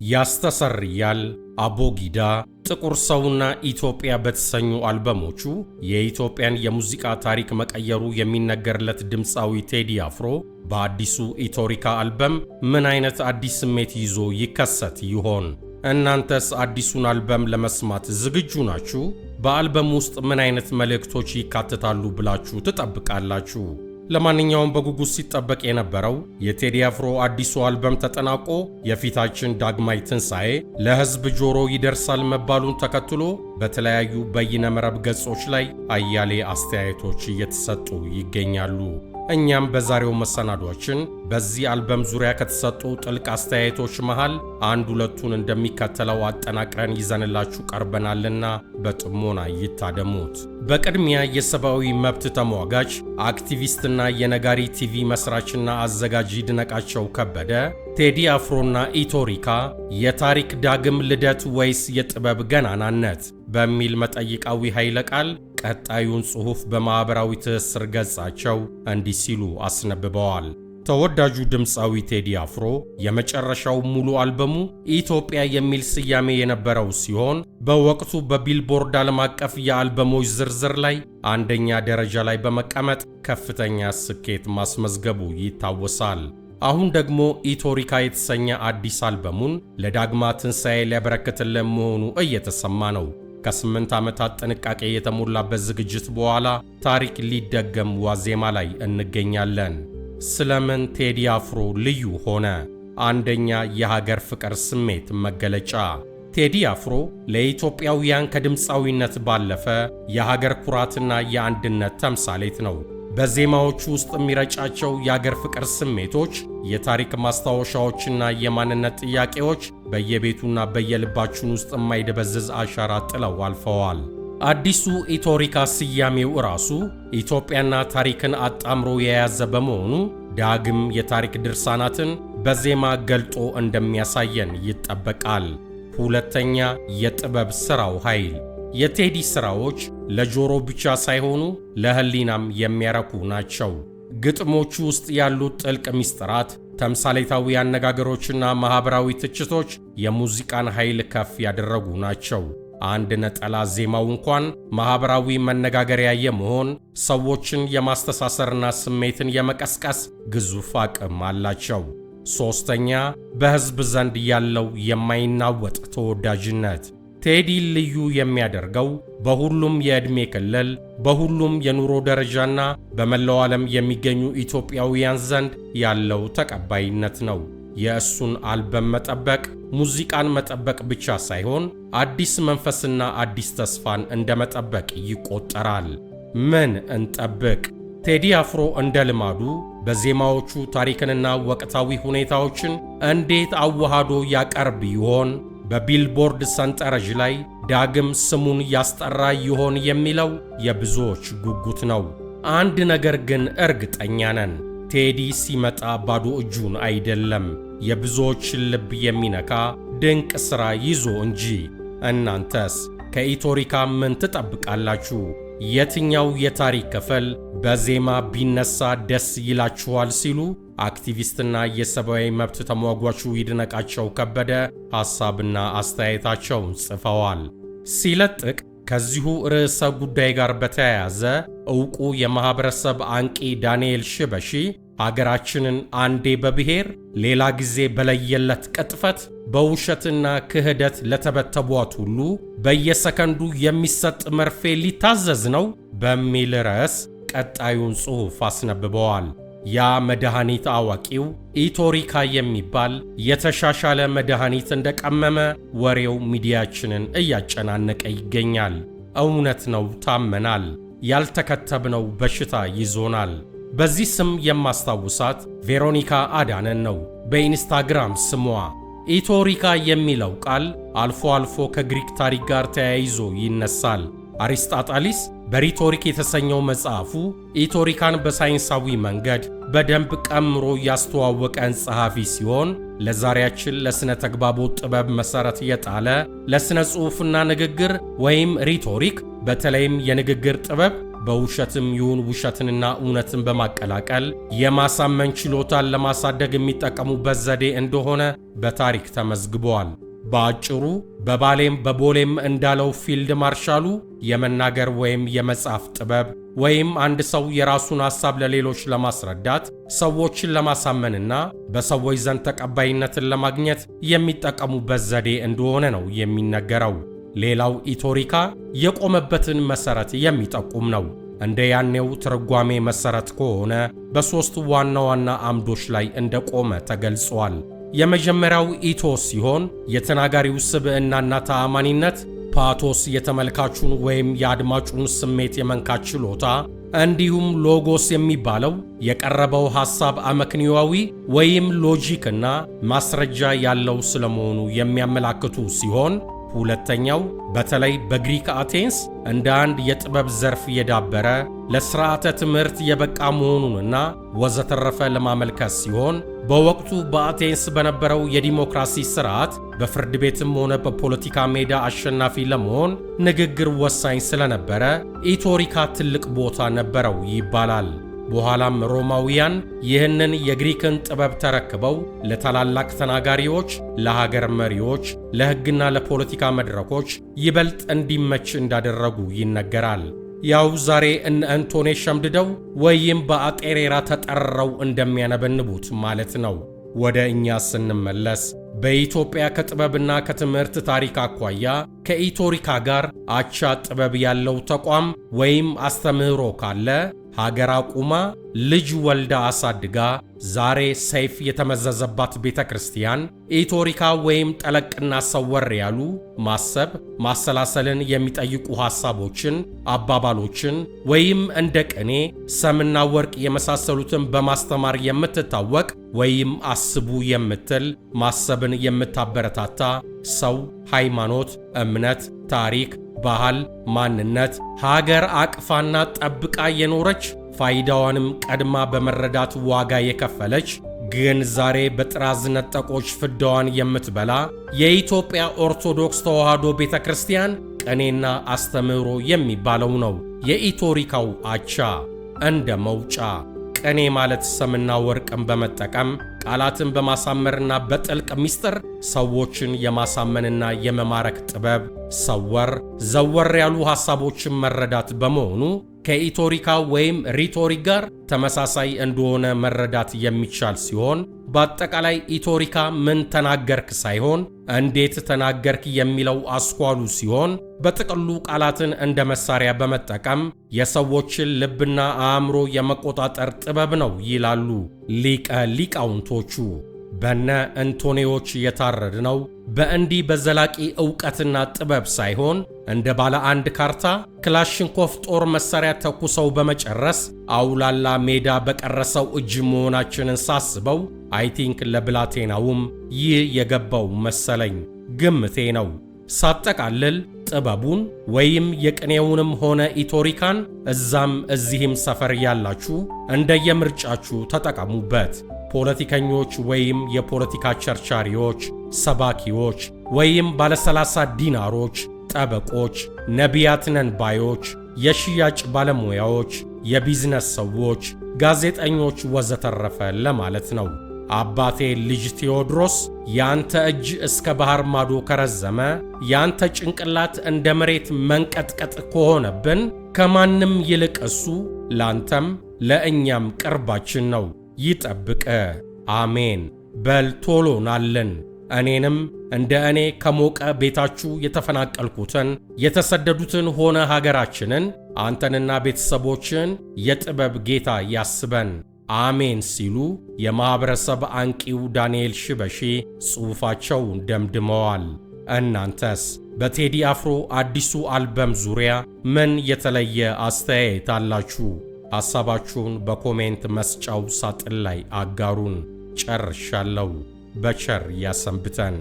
ያስተሰርያል፣ አቦጊዳ፣ ጥቁር ሰውና ኢትዮጵያ በተሰኙ አልበሞቹ የኢትዮጵያን የሙዚቃ ታሪክ መቀየሩ የሚነገርለት ድምፃዊ ቴዲ አፍሮ በአዲሱ ኢቶሪካ አልበም ምን አይነት አዲስ ስሜት ይዞ ይከሰት ይሆን? እናንተስ አዲሱን አልበም ለመስማት ዝግጁ ናችሁ? በአልበም ውስጥ ምን አይነት መልእክቶች ይካተታሉ ብላችሁ ትጠብቃላችሁ? ለማንኛውም በጉጉት ሲጠበቅ የነበረው የቴዲ አፍሮ አዲሱ አልበም ተጠናቆ የፊታችን ዳግማይ ትንሣኤ ለሕዝብ ጆሮ ይደርሳል መባሉን ተከትሎ በተለያዩ በይነመረብ ገጾች ላይ አያሌ አስተያየቶች እየተሰጡ ይገኛሉ። እኛም በዛሬው መሰናዷችን በዚህ አልበም ዙሪያ ከተሰጡ ጥልቅ አስተያየቶች መሃል አንድ ሁለቱን እንደሚከተለው አጠናቅረን ይዘንላችሁ ቀርበናልና በጥሞና ይታደሙት። በቅድሚያ የሰብአዊ መብት ተሟጋች አክቲቪስትና የነጋሪ ቲቪ መስራችና አዘጋጅ ይድነቃቸው ከበደ ቴዲ አፍሮና ኢቶሪካ የታሪክ ዳግም ልደት ወይስ የጥበብ ገናናነት በሚል መጠይቃዊ ኃይለ ቃል ቀጣዩን ጽሑፍ በማኅበራዊ ትስስር ገጻቸው እንዲህ ሲሉ አስነብበዋል። ተወዳጁ ድምፃዊ ቴዲ አፍሮ የመጨረሻው ሙሉ አልበሙ ኢትዮጵያ የሚል ስያሜ የነበረው ሲሆን በወቅቱ በቢልቦርድ ዓለም አቀፍ የአልበሞች ዝርዝር ላይ አንደኛ ደረጃ ላይ በመቀመጥ ከፍተኛ ስኬት ማስመዝገቡ ይታወሳል። አሁን ደግሞ ኢቶሪካ የተሰኘ አዲስ አልበሙን ለዳግማ ትንሣኤ ሊያበረክትልን መሆኑ እየተሰማ ነው። ከ8 ዓመታት ጥንቃቄ የተሞላበት ዝግጅት በኋላ ታሪክ ሊደገም ዋዜማ ላይ እንገኛለን። ስለምን ቴዲ አፍሮ ልዩ ሆነ? አንደኛ፣ የሀገር ፍቅር ስሜት መገለጫ። ቴዲ አፍሮ ለኢትዮጵያውያን ከድምፃዊነት ባለፈ የሀገር ኩራትና የአንድነት ተምሳሌት ነው። በዜማዎቹ ውስጥ የሚረጫቸው የአገር ፍቅር ስሜቶች፣ የታሪክ ማስታወሻዎችና የማንነት ጥያቄዎች በየቤቱና በየልባችን ውስጥ የማይደበዝዝ አሻራ ጥለው አልፈዋል። አዲሱ ኢቶሪካ ስያሜው ራሱ ኢትዮጵያና ታሪክን አጣምሮ የያዘ በመሆኑ ዳግም የታሪክ ድርሳናትን በዜማ ገልጦ እንደሚያሳየን ይጠበቃል። ሁለተኛ፣ የጥበብ ሥራው ኃይል። የቴዲ ሥራዎች ለጆሮ ብቻ ሳይሆኑ ለሕሊናም የሚያረኩ ናቸው። ግጥሞቹ ውስጥ ያሉት ጥልቅ ምስጢራት፣ ተምሳሌታዊ አነጋገሮችና ማኅበራዊ ትችቶች የሙዚቃን ኃይል ከፍ ያደረጉ ናቸው። አንድ ነጠላ ዜማው እንኳን ማኅበራዊ መነጋገሪያ የመሆን፣ ሰዎችን የማስተሳሰርና ስሜትን የመቀስቀስ ግዙፍ አቅም አላቸው። ሦስተኛ፣ በሕዝብ ዘንድ ያለው የማይናወጥ ተወዳጅነት። ቴዲ ልዩ የሚያደርገው በሁሉም የዕድሜ ክልል፣ በሁሉም የኑሮ ደረጃና በመላው ዓለም የሚገኙ ኢትዮጵያውያን ዘንድ ያለው ተቀባይነት ነው። የእሱን አልበም መጠበቅ ሙዚቃን መጠበቅ ብቻ ሳይሆን አዲስ መንፈስና አዲስ ተስፋን እንደ መጠበቅ ይቆጠራል። ምን እንጠብቅ? ቴዲ አፍሮ እንደ ልማዱ በዜማዎቹ ታሪክንና ወቅታዊ ሁኔታዎችን እንዴት አዋሃዶ ያቀርብ ይሆን? በቢልቦርድ ሰንጠረዥ ላይ ዳግም ስሙን ያስጠራ ይሆን የሚለው የብዙዎች ጉጉት ነው። አንድ ነገር ግን እርግጠኛ ነን፣ ቴዲ ሲመጣ ባዶ እጁን አይደለም፣ የብዙዎችን ልብ የሚነካ ድንቅ ሥራ ይዞ እንጂ። እናንተስ ከኢቶሪካ ምን ትጠብቃላችሁ? የትኛው የታሪክ ክፍል በዜማ ቢነሳ ደስ ይላችኋል? ሲሉ አክቲቪስትና የሰብአዊ መብት ተሟጓቹ ይድነቃቸው ከበደ ሐሳብና አስተያየታቸውን ጽፈዋል። ሲለጥቅ ከዚሁ ርዕሰ ጉዳይ ጋር በተያያዘ ዕውቁ የማኅበረሰብ አንቂ ዳንኤል ሽበሺ ሀገራችንን አንዴ በብሔር ሌላ ጊዜ በለየለት ቅጥፈት በውሸትና ክህደት ለተበተቧት ሁሉ በየሰከንዱ የሚሰጥ መርፌ ሊታዘዝ ነው በሚል ርዕስ ቀጣዩን ጽሑፍ አስነብበዋል። ያ መድኃኒት አዋቂው ኢቶሪካ የሚባል የተሻሻለ መድኃኒት እንደቀመመ ወሬው ሚዲያችንን እያጨናነቀ ይገኛል። እውነት ነው፣ ታመናል። ያልተከተብነው በሽታ ይዞናል። በዚህ ስም የማስታውሳት ቬሮኒካ አዳነን ነው። በኢንስታግራም ስሟ ኢቶሪካ የሚለው ቃል አልፎ አልፎ ከግሪክ ታሪክ ጋር ተያይዞ ይነሳል። አሪስጣጣሊስ በሪቶሪክ የተሰኘው መጽሐፉ ኢቶሪካን በሳይንሳዊ መንገድ በደንብ ቀምሮ ያስተዋወቀን ጸሐፊ ሲሆን ለዛሬያችን ለሥነ ተግባቦት ጥበብ መሠረት የጣለ፣ ለሥነ ጽሑፍና ንግግር ወይም rhetoric በተለይም የንግግር ጥበብ በውሸትም ይሁን ውሸትንና እውነትን በማቀላቀል የማሳመን ችሎታን ለማሳደግ የሚጠቀሙበት ዘዴ እንደሆነ በታሪክ ተመዝግቧል። በአጭሩ በባሌም በቦሌም እንዳለው ፊልድ ማርሻሉ የመናገር ወይም የመጻፍ ጥበብ ወይም አንድ ሰው የራሱን ሐሳብ ለሌሎች ለማስረዳት፣ ሰዎችን ለማሳመንና በሰዎች ዘንድ ተቀባይነትን ለማግኘት የሚጠቀሙበት ዘዴ እንደሆነ ነው የሚነገረው። ሌላው ኢቶሪካ የቆመበትን መሰረት የሚጠቁም ነው። እንደ ያኔው ትርጓሜ መሰረት ከሆነ በሦስት ዋና ዋና አምዶች ላይ እንደቆመ ተገልጿል። የመጀመሪያው ethos ሲሆን የተናጋሪው ስብዕናና ተአማኒነት፣ pathos የተመልካቹን ወይም የአድማጩን ስሜት የመንካት ችሎታ፣ እንዲሁም logos የሚባለው የቀረበው ሐሳብ አመክንዮአዊ ወይም logic ና ማስረጃ ያለው ስለመሆኑ የሚያመላክቱ ሲሆን፣ ሁለተኛው በተለይ በግሪክ አቴንስ እንደ አንድ የጥበብ ዘርፍ የዳበረ፣ ለሥርዓተ ትምህርት የበቃ መሆኑንና ወዘተረፈ ለማመልከት ሲሆን፣ በወቅቱ በአቴንስ በነበረው የዲሞክራሲ ሥርዓት በፍርድ ቤትም ሆነ በፖለቲካ ሜዳ አሸናፊ ለመሆን ንግግር ወሳኝ ስለነበረ ኢቶሪካ ትልቅ ቦታ ነበረው ይባላል። በኋላም ሮማውያን ይህንን የግሪክን ጥበብ ተረክበው ለታላላቅ ተናጋሪዎች፣ ለሀገር መሪዎች፣ ለሕግና ለፖለቲካ መድረኮች ይበልጥ እንዲመች እንዳደረጉ ይነገራል። ያው ዛሬ እነ እንቶኔ ሸምድደው ወይም በአጤሬራ ተጠርረው እንደሚያነበንቡት ማለት ነው። ወደ እኛ ስንመለስ በኢትዮጵያ ከጥበብና ከትምህርት ታሪክ አኳያ ከኢቶሪካ ጋር አቻ ጥበብ ያለው ተቋም ወይም አስተምህሮ ካለ ሀገር አቁማ፣ ልጅ ወልዳ አሳድጋ ዛሬ ሰይፍ የተመዘዘባት ቤተ ክርስቲያን ኢቶሪካ ወይም ጠለቅና ሰወር ያሉ ማሰብ ማሰላሰልን የሚጠይቁ ሐሳቦችን፣ አባባሎችን ወይም እንደ ቅኔ፣ ሰምና ወርቅ የመሳሰሉትን በማስተማር የምትታወቅ ወይም አስቡ የምትል፣ ማሰብን የምታበረታታ፣ ሰው፣ ሃይማኖት፣ እምነት፣ ታሪክ፣ ባህል፣ ማንነት፣ ሀገር አቅፋና ጠብቃ የኖረች፣ ፋይዳዋንም ቀድማ በመረዳት ዋጋ የከፈለች፣ ግን ዛሬ በጥራዝ ነጠቆች ፍዳዋን የምትበላ የኢትዮጵያ ኦርቶዶክስ ተዋሕዶ ቤተ ክርስቲያን ቅኔና አስተምህሮ የሚባለው ነው የኢቶሪካው አቻ። እንደ መውጫ ቅኔ ማለት ሰምና ወርቅን በመጠቀም፣ ቃላትን በማሳመርና በጥልቅ ምስጢር ሰዎችን የማሳመንና የመማረክ ጥበብ፣ ሰወር ዘወር ያሉ ሐሳቦችን መረዳት በመሆኑ ከኢቶሪካ ወይም rhetoric ጋር ተመሳሳይ እንደሆነ መረዳት የሚቻል ሲሆን፣ በአጠቃላይ ኢቶሪካ ምን ተናገርክ ሳይሆን እንዴት ተናገርክ የሚለው አስኳሉ ሲሆን፣ በጥቅሉ ቃላትን እንደ መሳሪያ በመጠቀም የሰዎችን ልብና አእምሮ የመቆጣጠር ጥበብ ነው ይላሉ ሊቀ ሊቃውንቶቹ። በነ እንቶኔዎች የታረድነው በእንዲህ በዘላቂ ዕውቀትና ጥበብ ሳይሆን እንደ ባለ አንድ ካርታ ክላሽንኮፍ ጦር መሳሪያ ተኩሰው በመጨረስ አውላላ ሜዳ በቀረሰው እጅ መሆናችንን ሳስበው I think ለብላቴናውም ይህ የገባው መሰለኝ፣ ግምቴ ነው። ሳጠቃልል ጥበቡን ወይም የቅኔውንም ሆነ ኢቶሪካን እዛም እዚህም ሰፈር ያላችሁ እንደየምርጫችሁ ተጠቀሙበት። ፖለቲከኞች ወይም የፖለቲካ ቸርቻሪዎች፣ ሰባኪዎች ወይም ባለሰላሳ ዲናሮች፣ ጠበቆች፣ ነቢያት ነን ባዮች፣ የሽያጭ ባለሙያዎች፣ የቢዝነስ ሰዎች፣ ጋዜጠኞች ወዘተረፈ ለማለት ነው። አባቴ ልጅ ቴዎድሮስ፣ ያንተ እጅ እስከ ባህር ማዶ ከረዘመ፣ ያንተ ጭንቅላት እንደ መሬት መንቀጥቀጥ ከሆነብን ከማንም ይልቅ እሱ ላንተም ለእኛም ቅርባችን ነው። ይጠብቅ። አሜን። በል ቶሎ ናልን። እኔንም እንደ እኔ ከሞቀ ቤታችሁ የተፈናቀልኩትን፣ የተሰደዱትን ሆነ ሀገራችንን አንተንና ቤተሰቦችን የጥበብ ጌታ ያስበን። አሜን ሲሉ የማኅበረሰብ አንቂው ዳንኤል ሽበሺ ጽሑፋቸውን ደምድመዋል። እናንተስ በቴዲ አፍሮ አዲሱ አልበም ዙሪያ ምን የተለየ አስተያየት አላችሁ? ሐሳባችሁን በ comment መስጫው ሳጥን ላይ አጋሩን። ጨርሻለሁ። በቸር ያሰንብተን።